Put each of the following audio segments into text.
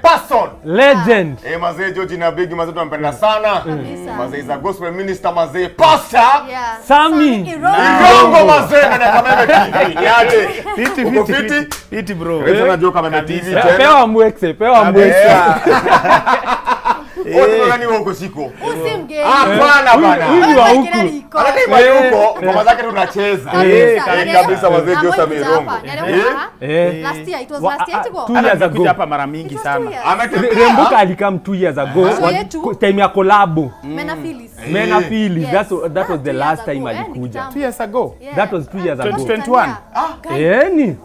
Person. Legend. Eh, mazee George na Big, mazee tunampenda sana. Kabisa. Mazee is a gospel minister, mazee pastor. Yeah. Sammy. Irongo. Irongo, mazee, na Kameme TV. Niaje? Fiti, Uko fiti, fiti? fiti, fiti, bro. Karibu sana Jo Kameme TV tena. Pewa mwekse, pewa mwekse. Wewe nani wewe uko siko? Huyu si mgeni. Hapana bana. Huyu ni wa Wewe huku. kila liko. Hata kama yuko, ngoma zake tunacheza. Kabisa. Eh, kabisa mazee Na Jo mbona Sammy kuja Irongo. hapa? Ni alikuwa hapa? Eh. Last year, it was Wa- last year, ah, Tigo? two years Amekuja ago. hapa mara mingi It was sana. 2 years. Ametembea. Rembuka alikam 2 years ago. So yetu- Time ya collabo. Mena Phyllis. Mena Phyllis. Yes. That was Ah, the 2 years last ago, time eh, ni alikuja. kitambo. 2 years ago. Yeah. That was 2 years ago. 2021. Guy, Eh, ni.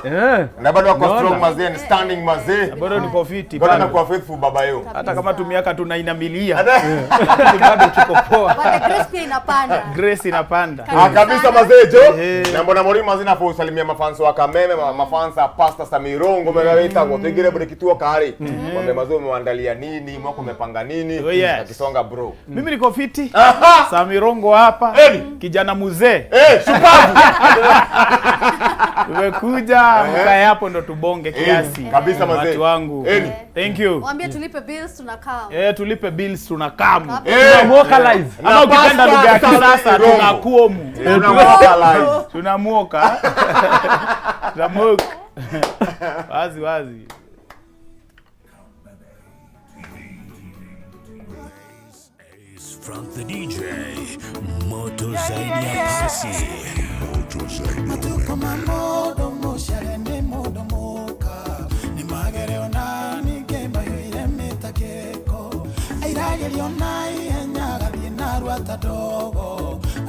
Eh. Na bado ako Naona. strong mazee, and standing mazee. Bado niko fiti God bado. anakuwa faithful baba yo. Hata kama tu miaka tunainamilia. Lakini bado tuko poa. But the grace pia inapanda. Grace inapanda. Ah, kabisa mazee Jo. Eh. Na mbona muri mazee na usalimia mafans wa Kameme, mafans a Pastor Sammy Irongo mega kwa tegere bure kituo kari. Mwambie mazee umeandalia nini, mwako umepanga nini? Oh, yes. Akisonga bro. Mimi niko fiti. Aha. Sammy Irongo hapa. Eli. Kijana mzee. Eh, shupavu. Tumekuja mkae hapo ndo tubonge kiasi. Kabisa mazee. Watu wangu. Eli. Thank you. Waambie tulipe bills, tunakaa. Eh, tulipe bills tunakamu. Eh. Tunamwokalize. Ama ukipenda Pastor lugha ya Sammy kisasa Irongo. tunakuomu. Tunamwokalize. Tunamuoka. Tunamuoka. Wazi wazi. From the DJ Moto zaidi ya pasi. Tuko mambo.